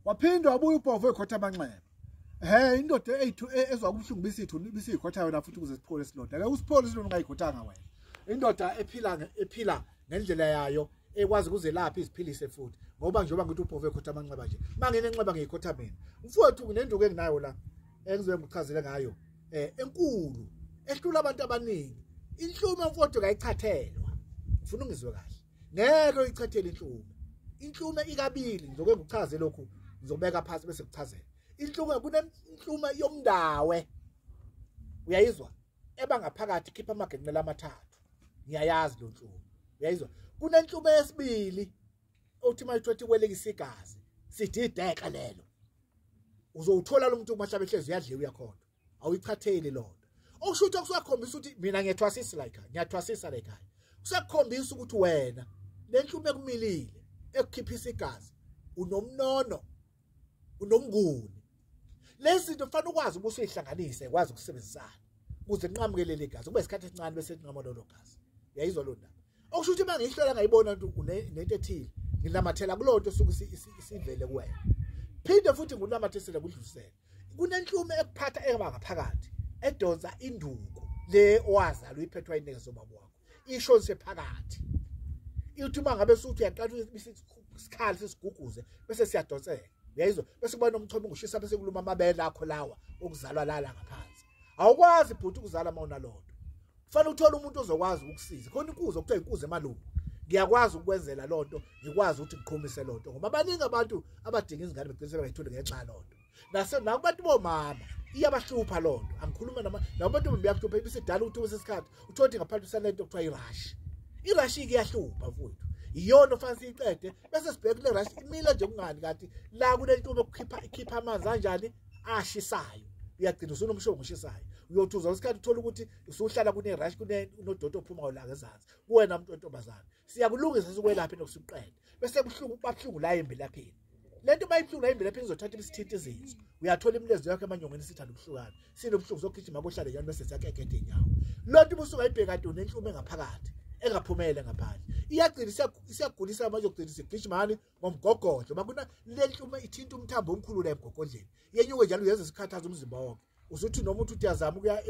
Waphinde wabuya ubhovu ekhotha amanxeba. Ehhe, indoda eyithu ezwa ubuhlungu bisithu bisiyikhotha yona futhi ukuze siphole isilonda. Ake usiphole isilonda ungayikhothanga wena. Indoda ephila ngendlela yayo ekwazi ukuzelapha iziphilise futhi. Ngoba njengoba ngithi ubhovu ekhotha amanxeba nje. Manginenxeba ngiyikhotha mina. Mfowethu kunenduku enginayo la engizobe ngikuchazele ngayo. Enkulu ehlula abantu abaningi. Inhlume mfowethu kayichathelwa. Ufuna ungizwe kahle. Ngeke uyichathele inhlume. Inhlume ikabili, ngizoke ngikuchaze lokhu, ngizobeka phansi bese kuchazela. Inhlume kunenhlume yomndawe. Uyayizwa? Eba ngaphakathi khipha amagenqela amathathu. Ngiyayazi lo nhlume. Uyayizwa? Kunenhlume yesibili othi mayithothi kwelekisa igazi. Sidideka lelo. Uzowuthola lo muntu umahlaba ehlezi uyadliwa uyakhona. Awuyichatheli lonto. Okusho ukuthi kusakhombisa ukuthi mina ngiyethwasisa la ekhaya, ngiyathwasisa la ekhaya. Kusakhombisa ukuthi wena lenhlume ekumilile ekukhiphisa igazi unomnono, unomnguni. Lezi zinto kufanele ukwazi ukuthi uyihlanganise, ukwazi ukusebenzisana ukuze kunqamuke leli gazi, kube isikhathi esincane bese kunqamuka lolo gazi. Uyayizwa lo ndaba? Okusho ukuthi mangihlola ngayibona ukuthi unento ethile, nginamathela kuloo nto osuke isivele kuwena. Phinde futhi ngikunamathisele kudlulisele. Kunenhlume ekuphatha eba ngaphakathi edonsa induku le owazalwa uyiphethwa ineke zobaba wakho, ishonise phakathi. Ithi uma ngabe suthi uyaqala isikhali sisiguguze bese siyadonseka. Uyayizwa? Bese kuba nomthomo ungushisa bese kuluma amabele akho lawa okuzalwa lala ngaphansi. Awukwazi bhuti ukuzala uma unalonto. Kufanele uthole umuntu ozokwazi ukukusiza. Khona inkuzo okuthiwa inkuzo emalungu. Ngiyakwazi ukwenzela lonto, ngikwazi ukuthi ngiqhumise lonto ngoba baningi abantu abadinga izingane begcina sebengayitholi ngenxa yalonto. Nase nakubantu bomama iyabahlupha lonto. Angikhuluma nama nabantu bayakuhlupha ibisidala ukuthi kwesikhathi uthole ngaphansi usalento okuthiwa irash. Irash iyahlupha mfowethu. Iyona ofanele siyiqede bese sibheke kule rash imile nje kungani kanti la kunentume ukukhipha ikhipha amanzi kanjani ashisayo. Uyagcina usunomshongo oshisayo. Uyothuza isikhathi uthola ukuthi usuhlala kune rash kune nododo ophuma la ngezansi. Kuwena umuntu wentombazana. Siyakulungisa sikwelapha nokusiqeda. Bese kuhlungu babuhlungu la embilaphini. Lento mayibuhlungu la embilaphini izothatha isithinta izinso. Uyathola imilezo yakho emanyongeni isithanda ukuhlukana. Sinobuhlungu zokugijima kohlale njalo bese siyakekede inyawo. Lonto ubusuka ayibheka nto nenhlume ngaphakathi engaphumele ngaphandle. Iyagcina isiyagulisa manje ukugcina isigijimani ngomgogodlo. Makuna lenhlume ithinta umthambo omkhulu la emgogodleni. Yenyuke njalo uyenza isikhathaza umzimba wonke. Usuthi noma uthi uyazama ukuya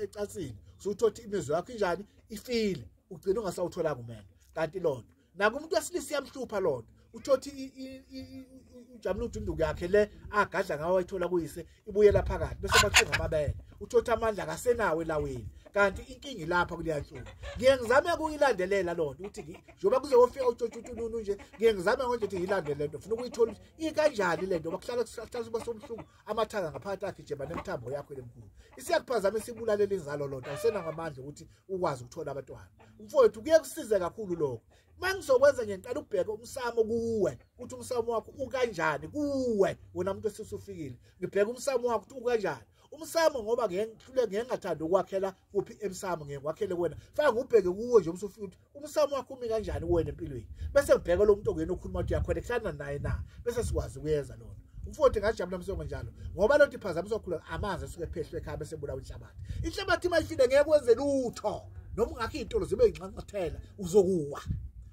ecansini, usuthothi imizwa yakho injani ifile, ugcina ungasawutholanga umendo. Kanti lonto nakumuntu wesilisa iyamhlupha lonto. Uthothi ujabula ukuthi induku yakhe le agadla ngawo ayithola kuyise ibuyela phakathi bese bathunga amabele. Uthothi amandla akasenawo elawini. Kanti inkinga ilapha kuleya nhlume. Ngiye ngizame ukuyilandelela lonto ukuthi njengoba kuze kofika utshotshutshununu nje, ngiye ngizame nje ukuthi ngiyilandele lento. Ufuna ukuyithola ukuthi ikanjani lento ngoba kuhlala kuhlala kuba somhlungu amathanga ngaphakathi agijima nemithambo yakho lemkhulu. Isiyakuphazamisa ibulalela inzalo lonto. Awusena ngamandla ukuthi ukwazi ukuthola abantwana. Mfowethu kuye kusize kakhulu lokho. Mangizokwenza nje ngiqala ukubheka umsamo kuwe, ukuthi umsamo wakho ukanjani kuwe wena umuntu osufikile. Ngibheka umsamo wakho ukuthi ukanjani. Umsamo ngoba ngeke ngihlule ngeke ngathanda ukwakhela kuphi emsamo, ngeke ngwakhele kuwena. Faka ngubheke kuwe nje umsufika ukuthi umsamo wakho umi kanjani kuwena empilweni. Bese ngibheka lo muntu ongena okhuluma ukuthi uyakhonekthana naye na, bese sikwazi ukuyenza lona. Umfowethu ngajabula msongo njalo ngoba lonto iphazamisa kakhulu amanzi asuke ephehlwe ekhaya bese ebulawa inhlabathi. Inhlabathi mayifile ngeke kwenze lutho. Noma ungakho izitolo zibe inxanxathela uzokuwa.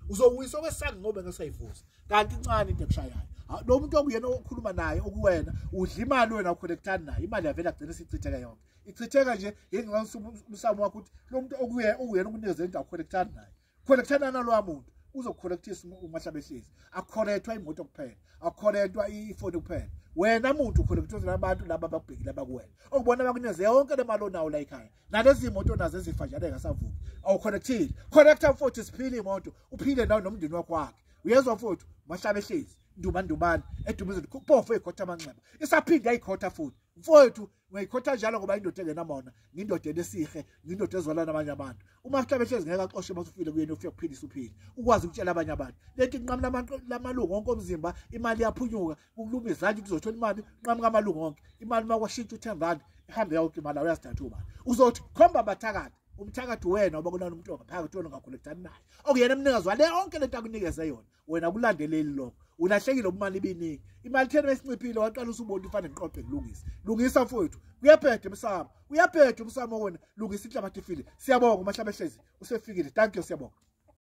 Uzowisa okwesango ngoba ngesayivuza. Kanti incane into ekushayayo. Lo muntu okuyena okhuluma naye okuwena udla imali wena uconnectana naye. Imali yavela agcina isichitheka yonke. Ichitheka nje ngenxa umsamo wakho ukuthi lo muntu okuye okuyena ukunikeza into awuconnectana naye. Connectana nalowa muntu uzokukhonektisa umahlaba ehlezi. Akukhonektwa imoto kuphela, akukhonektwa ifoni kuphela. Wena muntu ukhonekthwa nabantu laba abakubhekile abakuwena. Okubona bakunikeze yonke le mali onawo la ekhaya. Nalezi moto nazo ezifa njalo engasavuki. Awuconnectile. Connecta mfowethu siphile imoto, uphile nawe nomndeni wakho wakhe. Uyezwa mfowethu, mahlaba ehlezi, nduma ndumane, edumize kuphofu ekhotha amanxeba. Isaphinda ayikhotha futhi. Mfowethu ungayikhotha njalo ngoba indoda engenamona, ngindoda enesihe, ngindoda ezwala nabanye abantu. Uma mhlawumbe ehlezi ngeke axoshe masufile kuyena ufike kuphilisa uphile. Ukwazi ukutshela abanye abantu. Lento inqamula lamalungu onke omzimba, imali iyaphunyuka, ukuluma izandla uzothola imali, nqamuka amalungu onke. Imali makwashintsha u10 rand, ihambe yonke imali awuyazithatha ubani. Uzothi khomba abathakathi. Umthakathi wena ngoba kunana umuntu ongaphakathi wena ongakholektani naye. Okuyena umnikazi wale yonke lento akunikeze yona. Wena kulandeleli lokho. Ulahlekile imali ibiningi. Imali thena besinciphile waqala usubona ufane ngiqoqe ngilungise. Lungisa mfowethu. Kuyabheda emsamo. Uyabheda umsamo wena. Lungisa inhlabathi ifile. Siyabonga umahlaba ehlezi. Usefikile. Thank you siyabonga.